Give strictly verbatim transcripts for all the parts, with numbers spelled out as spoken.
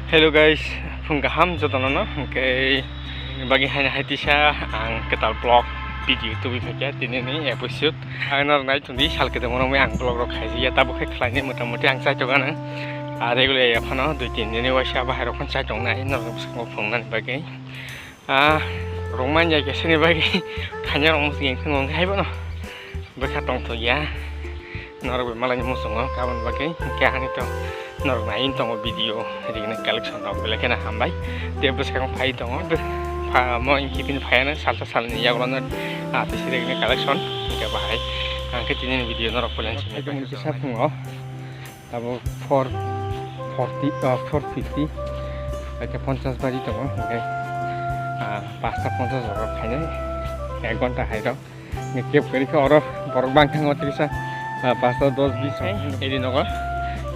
Hello guys, phung kaham jotono no, hwnkhe bagwi haino hai tisa ang kwtal vlog video tubui phaikha tinini episode. Ang norok nai tongdi sal kwthang mano ang vlog rok khaijak ya, tabuk khe khlainai mota moti ang chaitok ano. Ah, regular ya phano dui tin dini waisa bahai rok phano chaitok nai norok bwskango phunuknani bagwi. Ah, rwngmani ya kesini bagwi khaina rok muchung yang thangong hai bono. Bwkha tongthok ya. Norok bai malai muchungo kabon bagwi. Hwnkhe ani to norok nai tongo video. Rigini collection rok belai kheno hambai. Tei bwskango phai tongo. Pha-, mo himphini phaiano salsa salni yagulo no, ah, tei sirigini collection. Hwnkhe bahai. Hwnkhe tini video norok pulan simi. Kisa phungo. Tabuk four forty, ah, four fifty, hwnkhe ponchas baji tongo, hwnkhe, ah, pasta ponchas rok khainai, ek ghonta hai rok. Hwnkhe kep kwrwi khe oro borok bangkha o tisa, ah, pasta dos bis rok. Edi nogo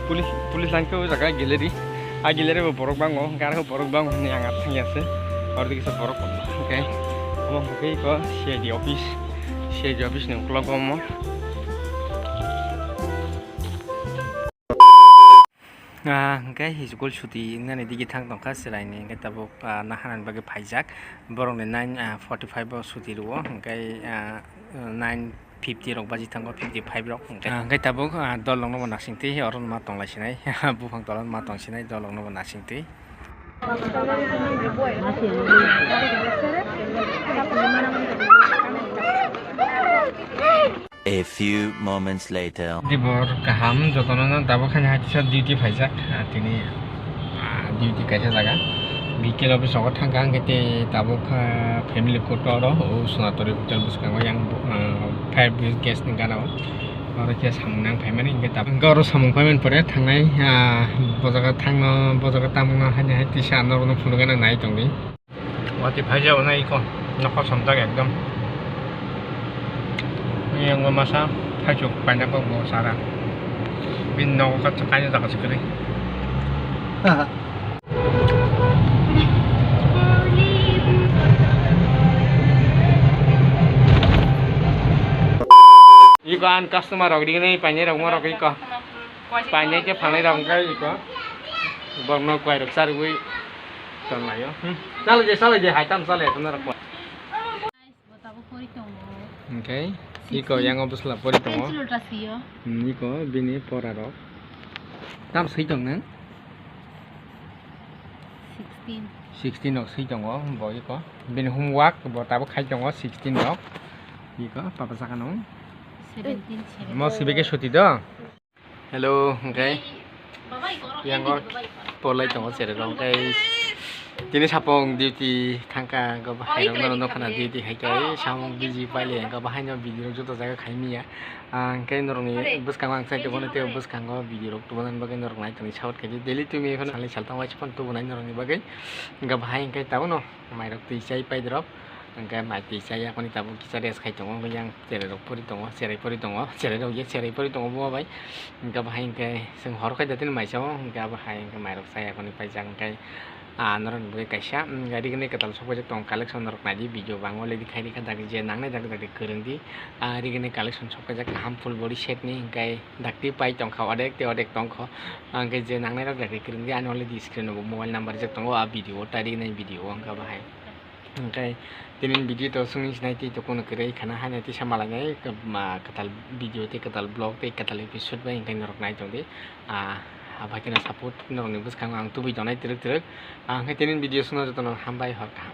police, police line khe o jaga gallery, ah, gallery bo borok bango, hwnkhe aro borok bango hinwi ang thangya se, oro kisa borok komo, hwnkhe omo hwnkhe iko C I D office, C I D office ni ukologo omo. Ah, hwnkhe school suti wngnani digi thang tongkha chwraini, hwnkhe tabuk, ah, naharnani bagwi phaijak. Borokni nine, ah, forty five o suti rwo, hwnkhe, ah, nine fifty rok baji thango, fifty five rok hwnkhe. Ah, hwnkhe tabuk, ah, dol rokno bo nasingtwi, oro ma tonglai sinai, buphang tola ma tong sinai, dol rokno bo nasingtwi. A few moments later. Dibor kaham, jotono no tabuk khaina hai kisa duty phaijak, ah, tini, ah, duty kaisa jaga. B K L office rogo thangkha, hwnkhe tei tabuk, ah, family court oro, o Sonatori Hotel bwskango yang, ah, fire brigade ni gana o. Oro khe samung nang phaimani, hwnkhe tabuk, hwnkhe oro samung phaimani pore thangnai, ah, bo jaga thangno, bo jaga tamungno haini hai tisa norokno phunukgwi nang nai tongdi. Watwi phaijak nai iko, nokha somjak ekdom. Yang masa thaichuk paina kok bo sara. Bini nogo kaisa kainwi jaga se kwrwi. Iko ang customer rok ringnai painai rok morok iko. Painai khe phalnai rok wngkha iko. Borokno kwai rok charwi tonlaio. Hmm. Chalai je, chalai je, hai tam chalai tongo rok. Bo tabuk pori tongo. Hwnkhe iko yang o bwsla pori tongo. Pencil ulta sio. Hmm, iko bini pora rok. Tam swi tong nang? Sixteen. Sixteen rok swi tongo bo iko. Bini homework bo tabuk khai tongo sixteen rok. Iko papa saka nung. Seventeen, seventeen. Mo sibike suti do. Hello, hwnkhe yang o polai tongo chererok, hwnkhe tini sapung duty thangkha, hwnkhe bo hai rok no nokha na duty hai khe samung busy paile, hwnkhe bo hai no video rok joto jaga khai manya. Ah, hwnkhe norokni bwskango ang chai tongmani tei bwskango video rok tubunani bagwi norok nai tongwi support khaidi, daily tumi phano salni saltang waisa phano tubunai norokni bagwi, hwnkhe bo hai hwnkhe tabukno. Mairok twi chai paidrop, hwnkhe mai twi chai yakoni tabuk kisa rest khai tongo, hwnkhe yang cherai rok pori tongo, cherai pori tongo, cherai rok ye cherai pori tongo bo bai. Hwnkhe bahai hwnkhe chwng hor khai da tini mai sao, hwnkhe abo hai hwnkhe mairok chai yakoni paijak, hwnkhe, ah, norokni bagwi kaisa, mm, rigini kwtal sok paijak tongo, collection norok naidi, video bangma ledi khai rikha, dagi je nangnai dagi dagi kwrwngdi, ah, rigini collection sok paijak kaham full body set ni, hwnkhe dakti pai tongkha, odek tei odek tongkho, hwnkhe je nangnai rok dagi kwrwngdi, ani already screen o bo mobile number rijak tongo, ah, video o, tari nai video o, hwnkhe bahai. Hwnkhe tini video to swngwi sinai tei to kunu kwrwi khana haino tisa malainai, ma, kwtal video tei kwtal vlog tei kwtal episode bai hwnkhe norok nai tongdi. Ah, abai kheno support norokni bwskango ang tubui tongnai twrwk twrwk. Ah, hwnkhe tini video swngno jotono hambai hor kaham.